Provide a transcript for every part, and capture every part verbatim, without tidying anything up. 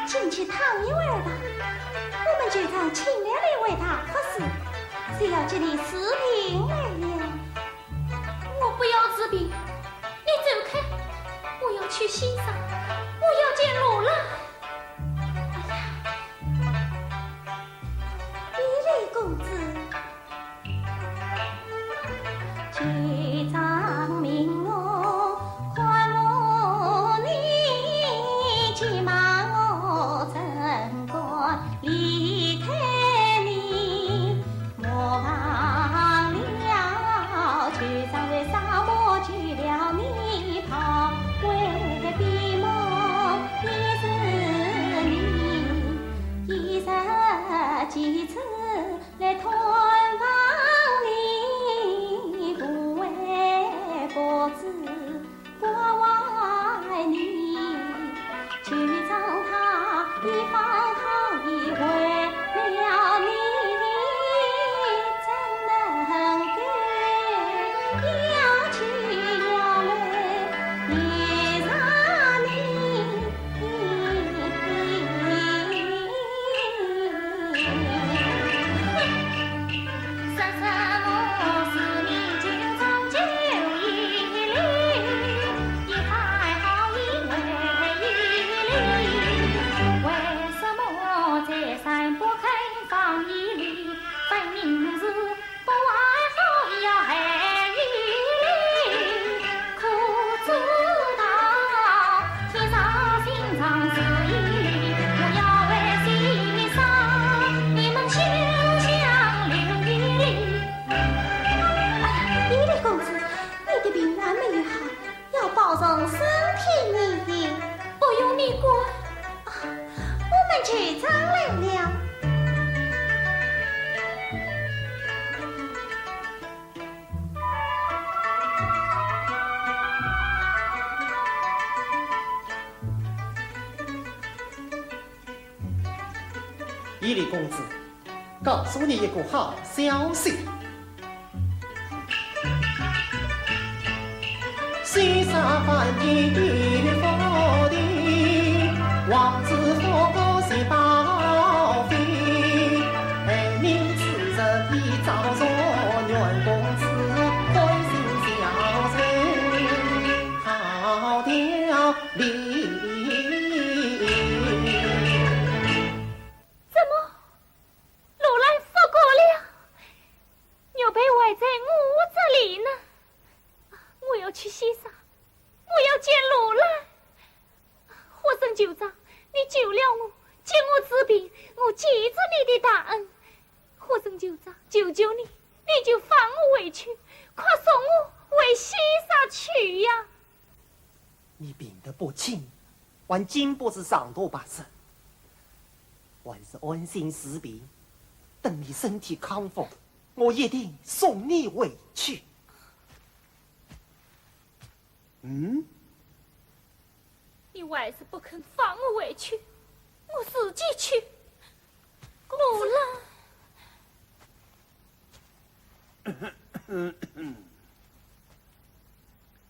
进去躺一会儿吧。我们局长请了一位大法师，是要给你治病来了。我不要治病，你走开！我要去西厢，我要见罗兰。哎呀，伊犁公子，哎呀，伊犁公子，你的病还没有好，要保重身体呢。不用你管。啊，我们局长来了。 伊犁公子，告诉你一个好消息。怎么，罗兰复活了？玉佩还在我这里呢。我要去西厢，我要见罗兰。霍森酋长，你救了我，给我治病，我记住你的大恩。霍森酋长，求求你，你就放我回去，快送我回西厢去呀！你病得不轻，还经不起长途跋涉，还是安心治病，等你身体康复，我一定送你回去。嗯？你还是不肯放我回去，我自己去。罗兰。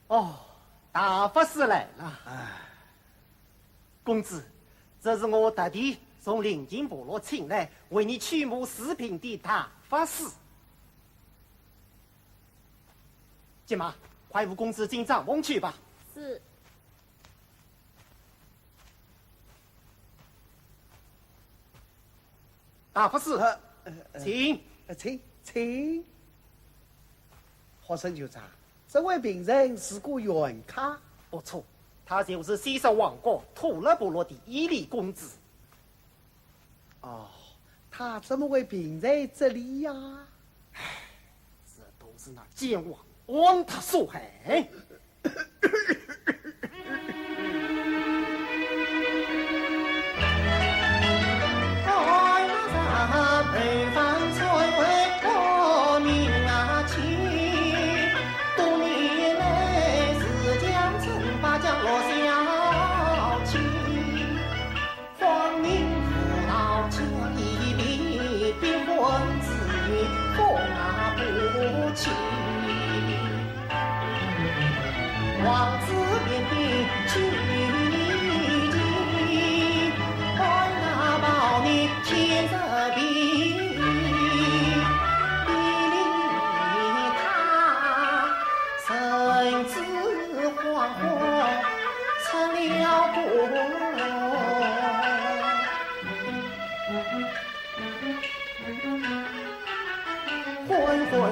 哦，大法师来了。哎。公子，这是我特地从灵隐部落请来为你驱魔治病的大法师。金妈，快扶公子进帐房去吧。是。 大法师，呃，呃，呃，请。呃，请，请。霍森酋长，这位病人是个原客。不错，他就是西沙王国土勒部落的伊犁公子。哦，他怎么会病在这里呀？唉，这都是那奸王安达所害。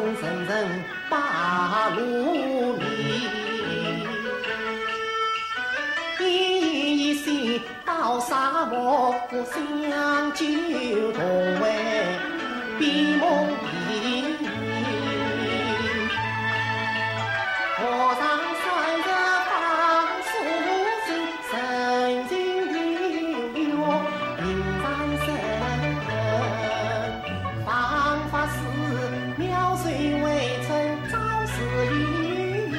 人人把路迷。一心到沙漠相救，同为闭目迷。和尚三日方苏醒，神情悠悠，名山神。 方法寺庙谁为称，赵氏一语，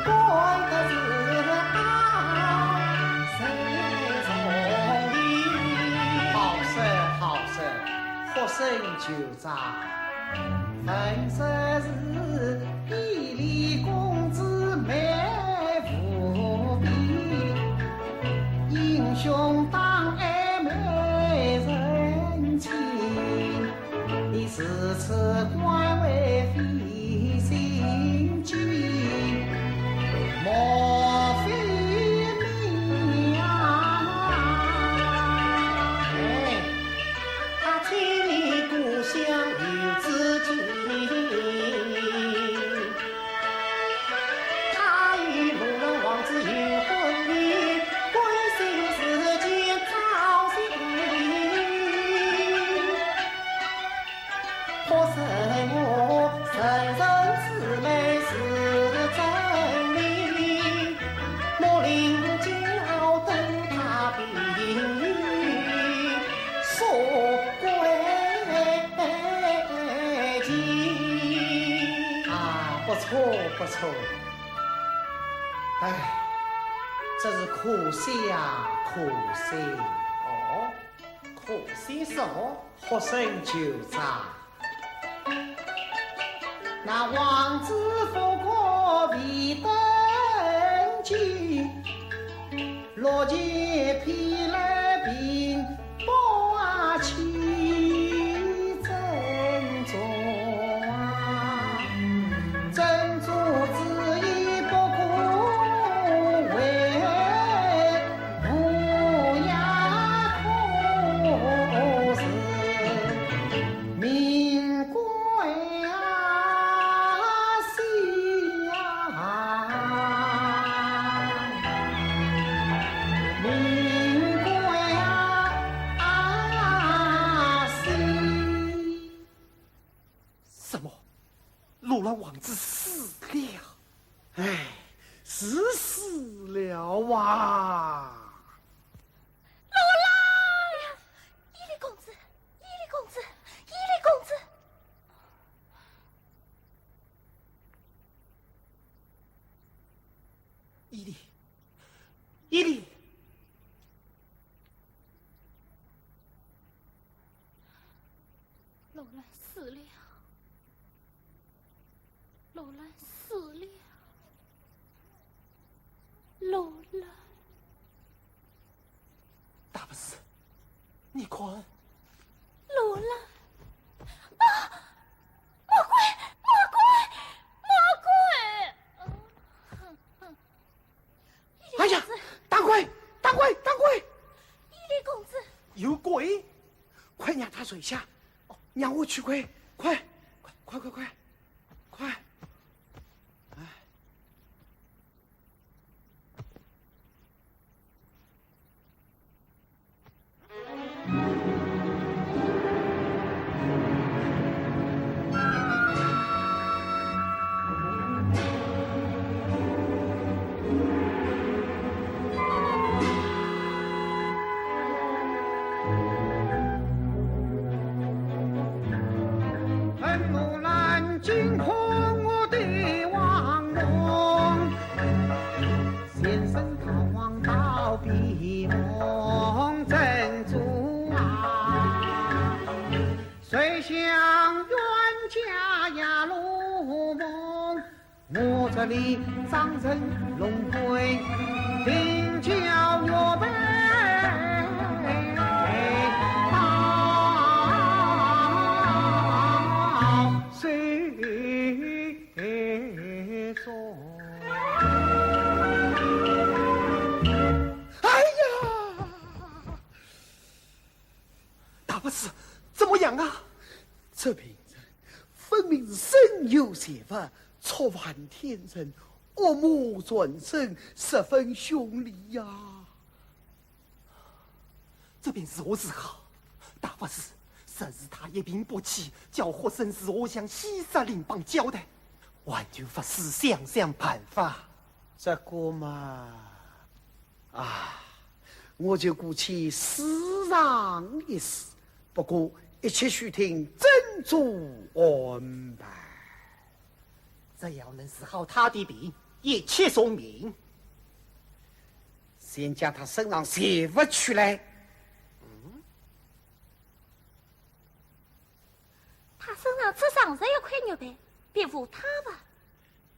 功德之大，谁从理。好说，好说，学生就在。问世事，伊犁公子美无比，英雄当爱美人情。 你如此关怀费心机，莫非命啊？哎，他千里故乡有知己。 他与路兰王子有婚约，归心似箭朝夕。可是我人人姊妹是真理，莫令娇等他病愈，速归期。啊，不错，不错。 唉，真是可惜呀，可惜。哦，可惜什么？学生就在。那王子复国未登基， 落前披来屏风啊，起珍珠啊，珍珠之意不过为无涯可是 名贵啊，惜啊，名贵啊，惜。什么？路兰王子死了？哎，是死了啊！路兰！伊犁公子，伊犁公子，伊犁公子！ 伊犁，伊犁！路兰死了，路兰死了，路兰。 大法师，你看。路兰！啊！魔鬼！魔鬼！魔鬼！哎呀，打鬼！打鬼！打鬼！伊犁公子！有鬼！快让他跪下！哦，让我驱鬼！快！快快快快！快！哎。 哎呀！大法师，怎么样啊？这病人分身有邪物，触犯天伦，恶魔缠身，十分凶厉呀。这便如何是好？大法师，若是他一病不起，叫霍生如何向西沙林邦交代？完全不思想想办法。这个嘛， 啊，我就姑且试上一试，不过一切须听斟酌安排。只要能治好他的病，一切从命。先将他身上邪物取来。嗯？他身上只剩下一块玉佩，别无他物。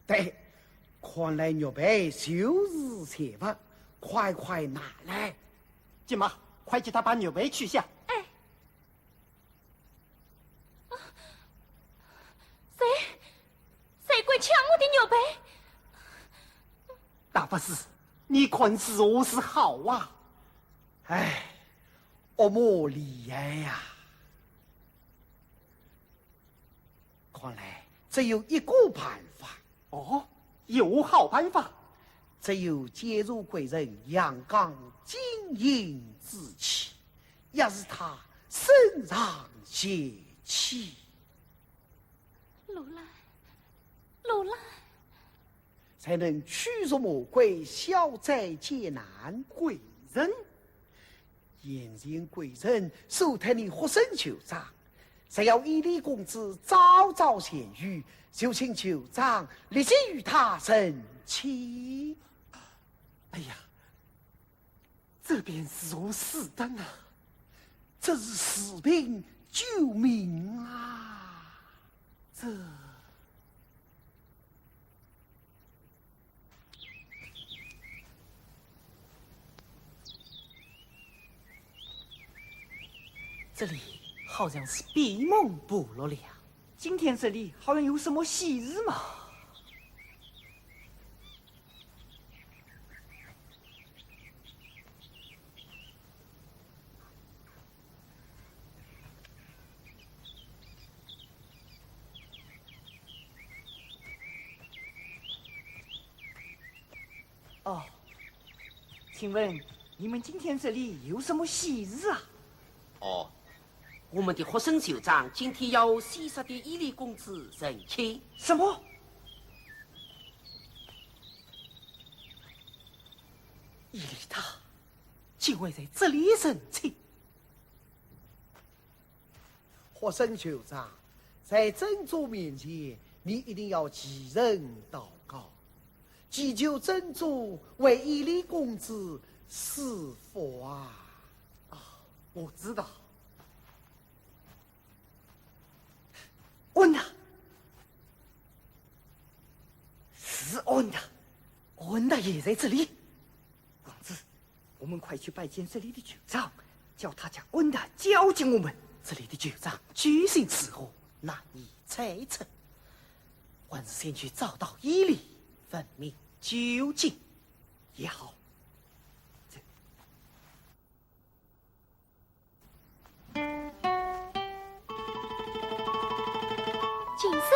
对，看来玉佩就是邪物，快快拿来。金妈，快替他把玉佩取下。哎。啊，谁，谁敢抢我的玉佩？大法师，你看如何是好啊？哎，恶魔厉害呀！ 看来只有一个办法。哦，有好办法？只有借助贵人阳刚金印之气，压制他身上邪气。如来，如来。 才能驱逐魔鬼，消灾解难。贵人？眼前贵人是太师霍生酋长，只要伊犁公子招招贤愚，就请酋长立即与他成亲。哎呀， 这便如何是当啊？这是治病救命啊！这……这里好像是闭门部落了呀。今天这里好像有什么喜事嘛？ 哦，请问你们今天这里有什么喜事啊？哦，我们的霍生酋长今天要西沙的伊犁公子成亲。什么？伊犁他竟会在这里成亲？ 霍生酋长，在真主面前，你一定要祈神祷告，祈求真主为伊犁公子赐福啊！啊，我知道。安达，是安达，安达也在这里。王子， 我们快去拜见这里的酋长，叫他将安达交给我们。这里的酋长究竟是何，难以猜测，还是先去找到伊犁，问明究竟也好。这…… 琴声？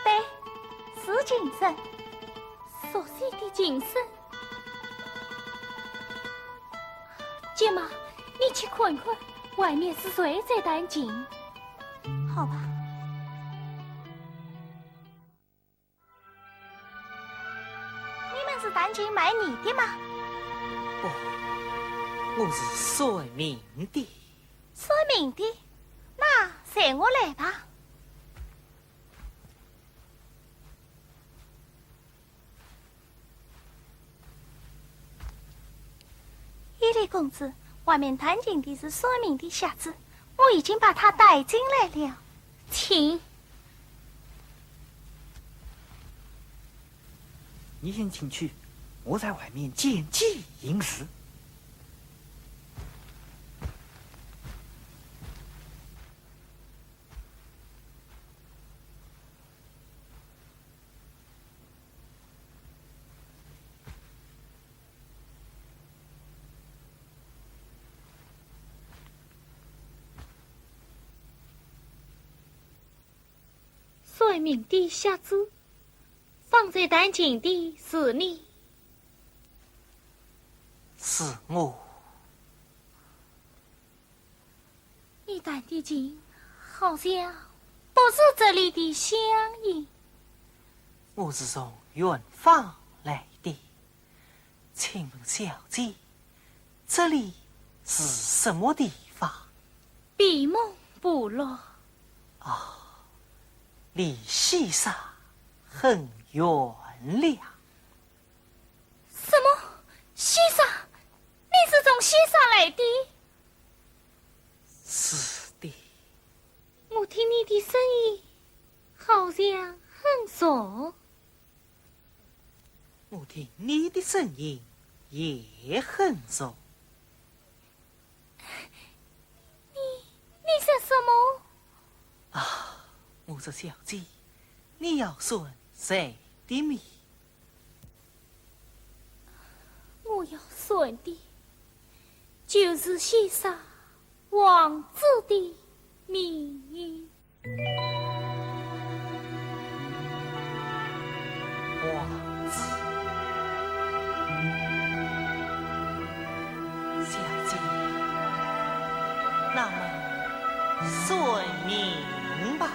对，是琴声，熟悉的琴声。舅妈，你去看看，外面是谁在弹琴？好吧。 你们是弹琴卖艺的吗？不，我是算命的。算命的？那随我来吧。 伊犁公子，外面弹琴的是算命的瞎子，我已经把他带进来了。请。你先进去，我在外面见机行事。算命的瞎子，方才弹琴的是你。是我。你弹的琴好像不是这里的乡音。我是从远方来的。 请问小姐，这里是什么地方？闭门部落。哦，离西沙很远了。什么？西沙？你是从西沙来的？是的。我听你的声音好像很熟。 我听你的声音也很熟。你，你说什么？啊，我说小姐，你要算谁的命？我要算的，就是先生王子的命。 王子。小姐，那么算命吧。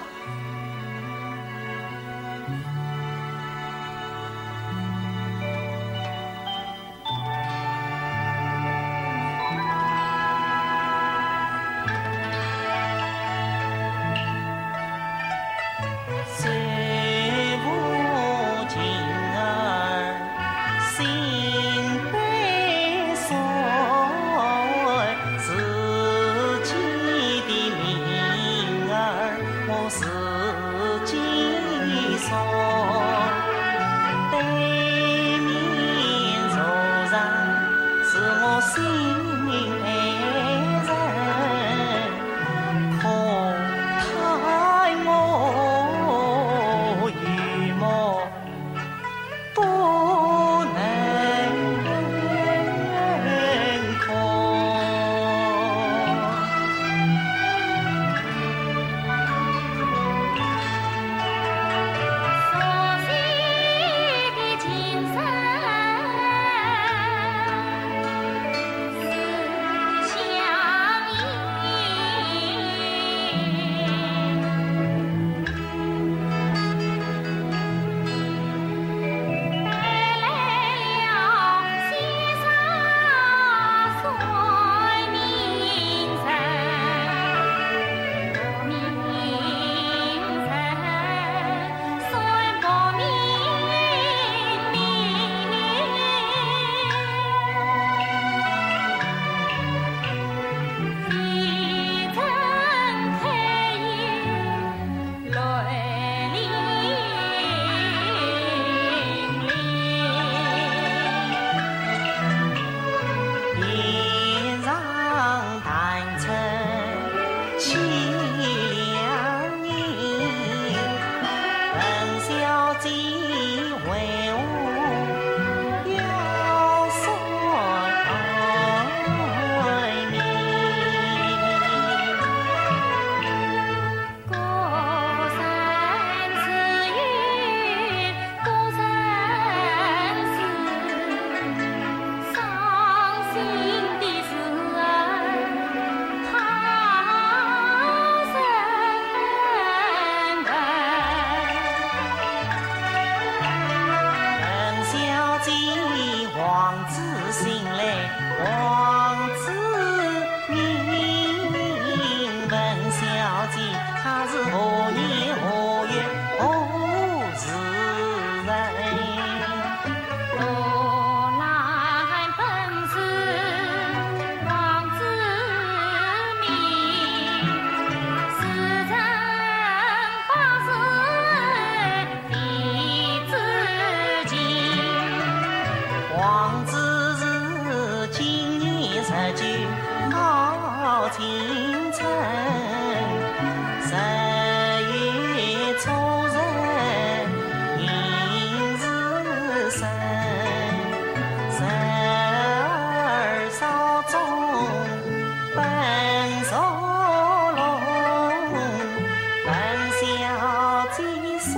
王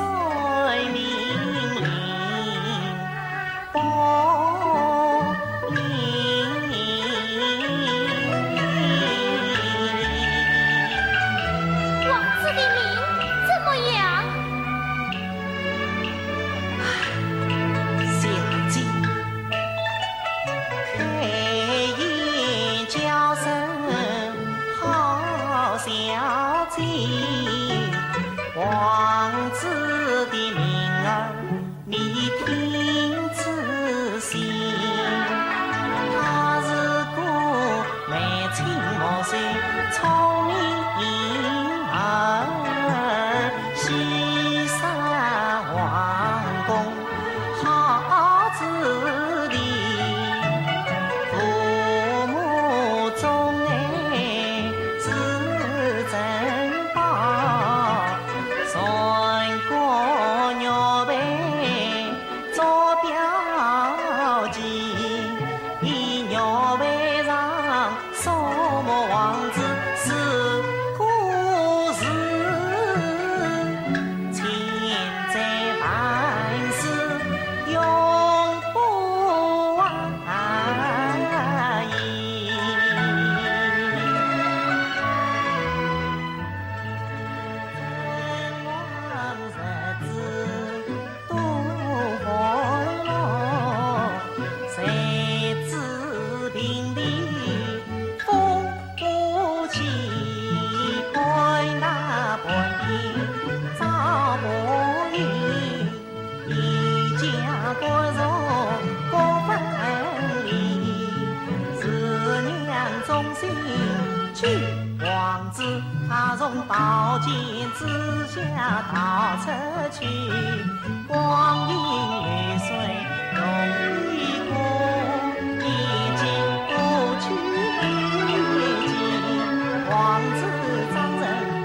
子的命怎么样？小姐，开言叫声好小姐，王子的名儿 你听仔细，她是个眉清目秀、聪明儿，喜上皇宫好子弟，父母钟爱是珍宝。 穿过玉佩做表记，玉佩上数目王子四个字，千载万世永不忘矣。 王子他从宝剑之下逃出去，光阴流水容易过，已经不去见。王子张成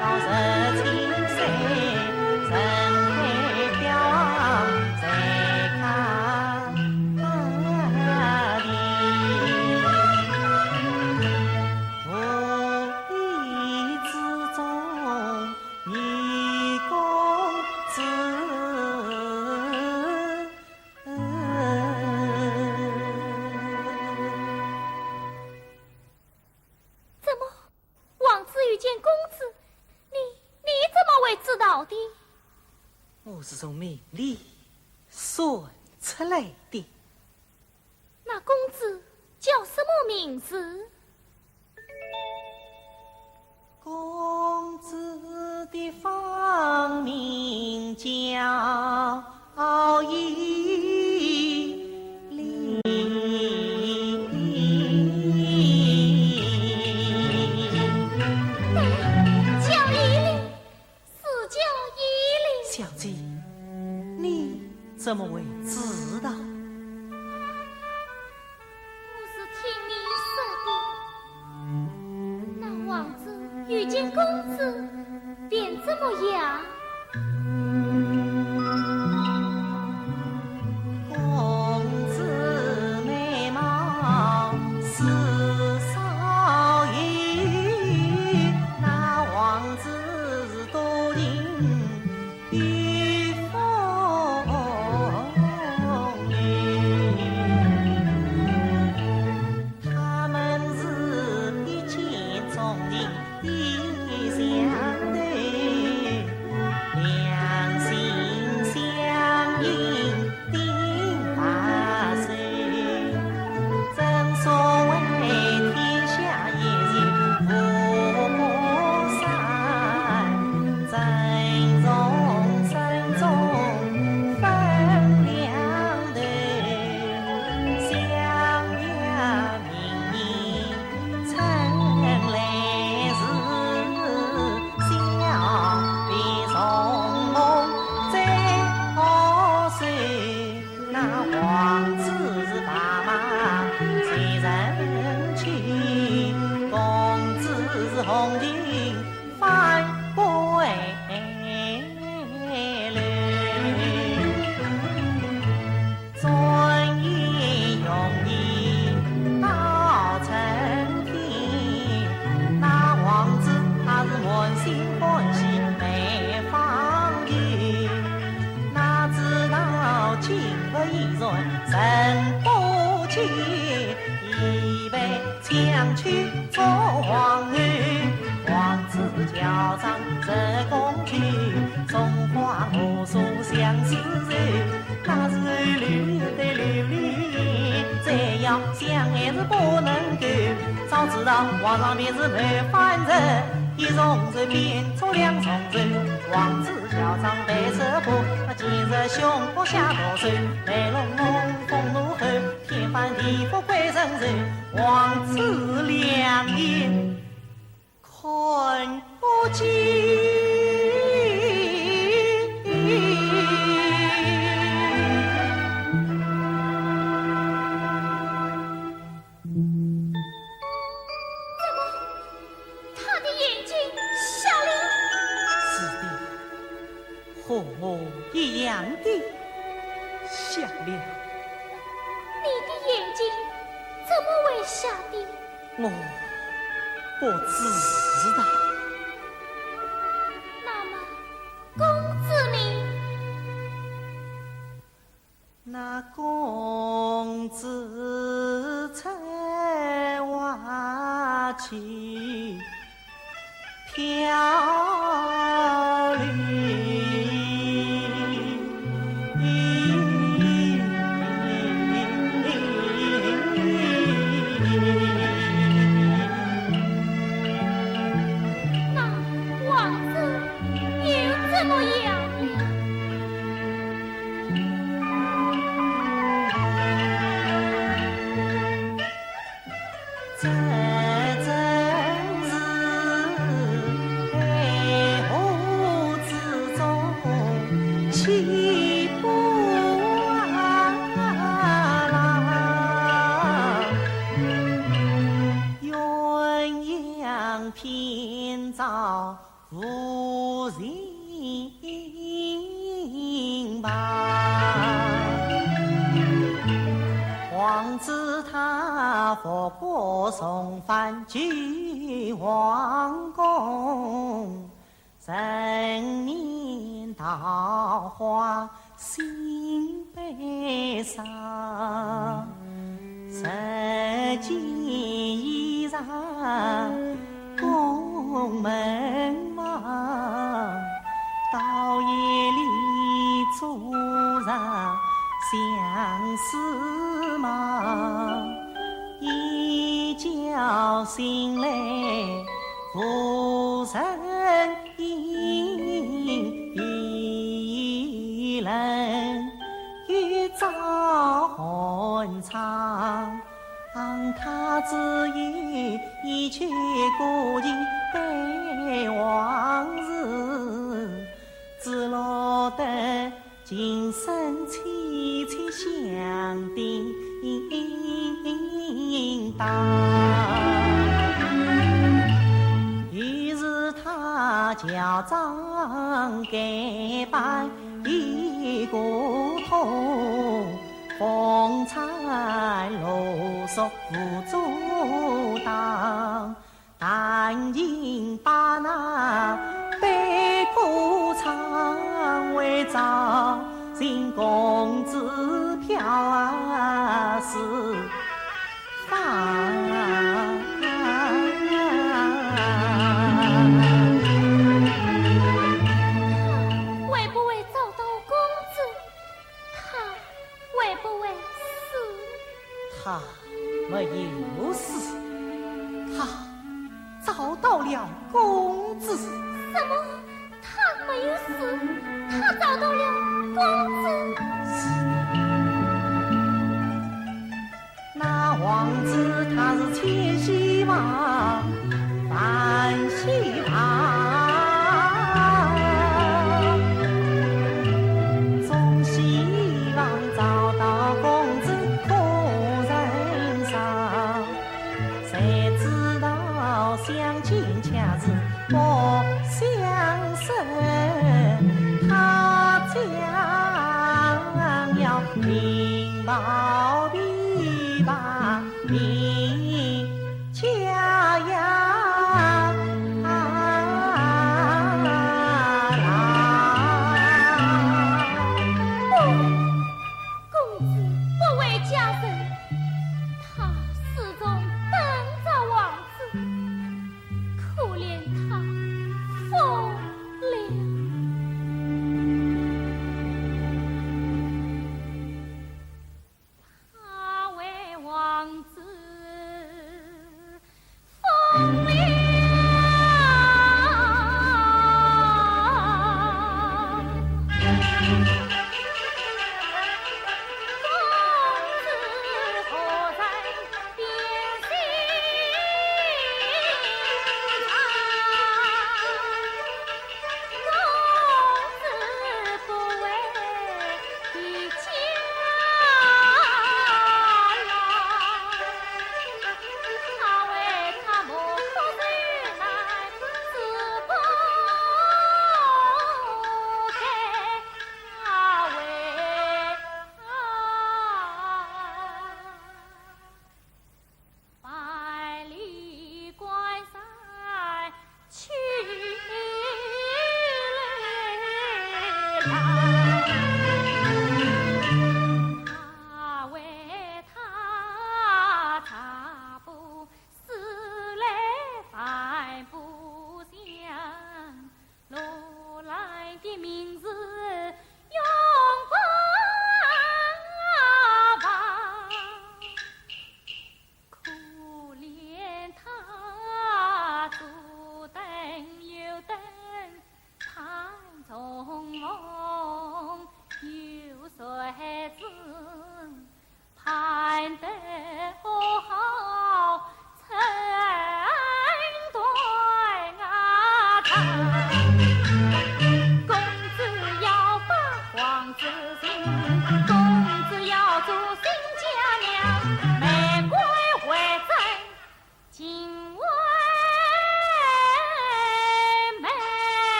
到十七岁，人配表郎才看 无意之中，女公子。怎么，王子遇见公子，你，你怎么会知道的？我是从名里算出来的。 那公子叫什么名字？公子的芳名叫依林。对，叫依林。 是叫依林。小姐，你怎么会知道？我是听你说的。那王子遇见公子，便怎么样？公子美貌似少有，那王子 多情又风流。人不见，一杯强酒祝皇后。王子乔装入宫去，松花无数相思愁。那时候流泪的流泪眼，再要想还是不能够。早知道皇上便是谋反人，一重奏变做两重奏。王子 小张被识破，今日凶恶下毒手，卖弄弄风奴后，天翻地覆鬼神愁，王子两眼看不见。怎么，他的眼睛瞎了？是的，和我一样的瞎了。你的眼睛怎么会瞎的？我不知道。那么，公子呢？ 那公子在外去漂流。那王子又怎么样了？ 这真是爱河之中起波浪，鸳鸯天造 无情吧。王子他伏波重返旧皇宫，人面桃花 心悲伤，拾件衣裳宫门望，到夜里做着相思梦，一觉醒来无人 应，悲人又照寒窗。他只有一曲古琴悲往事，只落得 琴声凄凄响叮当。于是他乔装改扮一个童，风餐露宿无阻挡。 弹琴把那悲歌唱，为找寻公子飘四方。会不会找到公子？ 他会不会死？他没有死，他找到了公子。什么？他没有死，他找到了公子？是的。 那王子他是千希望万希望，总希望找到公子可人伤。谁知道相见却是 莫相识，他将要民报琵琶鸣家呀。不，公子，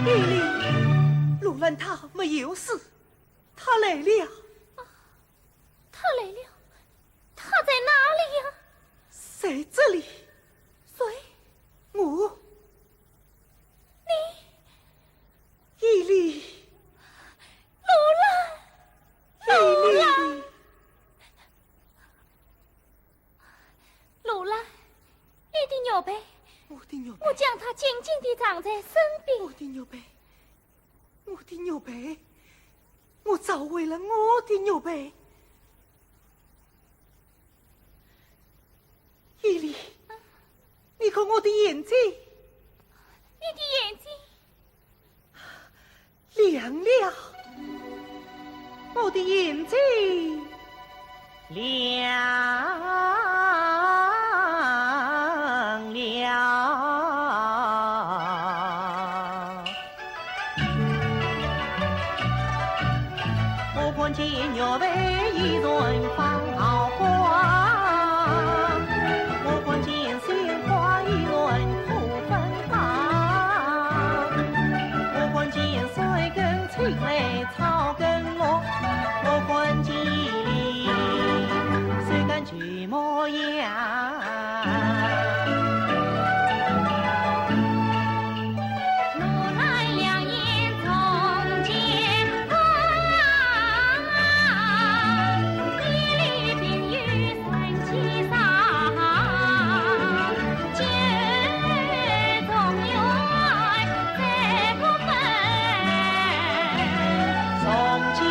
玉林，罗兰他没有死，他来了。他来了？他在哪里呀？在这里。谁？我。你？玉林。罗兰。玉林。罗兰。 罗兰，你的玉佩。我的玉佩。我将它紧紧地藏在身边。我的玉佩，我的玉佩，我找回了我的玉佩。玉林，你看我的眼睛。你的眼睛。 亮了，我的眼睛亮了。我看见玉佩依然放好光，我看见鲜花依然吐芬芳，我看见水更青来草更绿，我看见你谁敢去模样。 从前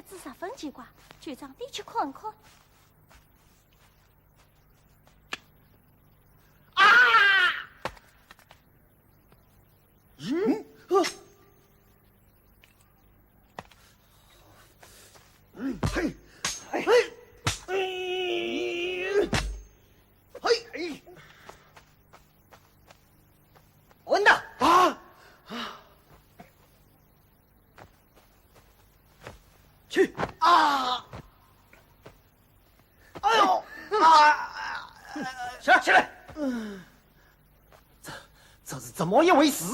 这十分奇怪，就让你去看看。混蛋！啊！去！啊！哎呦！啊！起来，起来！这，这是怎么一回事？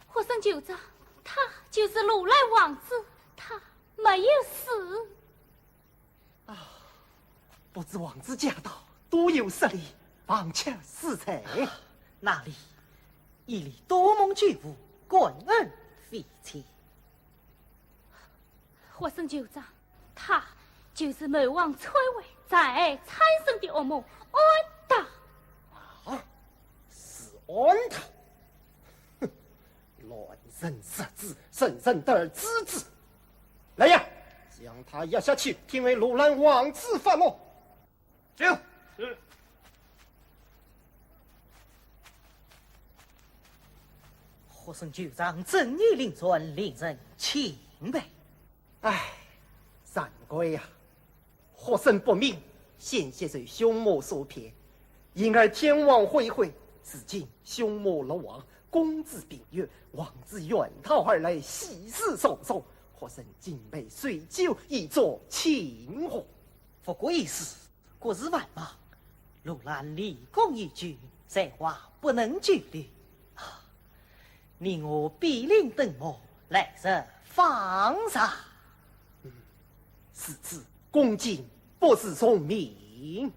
霍森酋长，他就是罗兰王子，他没有死。 不知王子驾到，多有失礼，望且恕罪。哪里，一礼多蒙救护，感恩非浅。霍森酋长，他就是谋王篡位，在爱参生的恶魔安达。啊，是安达。哼，乱臣贼子，人人得而诛之。来呀，将他押下去，听候罗兰王子发落。走。是。霍森酋长正义凛然，令人钦佩。唉，惭愧呀， 霍森不明，险些受凶魔所骗，因而天网恢恢。如今凶魔落网，公主病愈，王子远道而来，喜事重重，霍森敬陪随救，以作庆贺。不过一时，国事繁忙，罗兰立功已久，在外不能久留。啊，你我比邻等候，来日方长。如此恭敬，不如从命。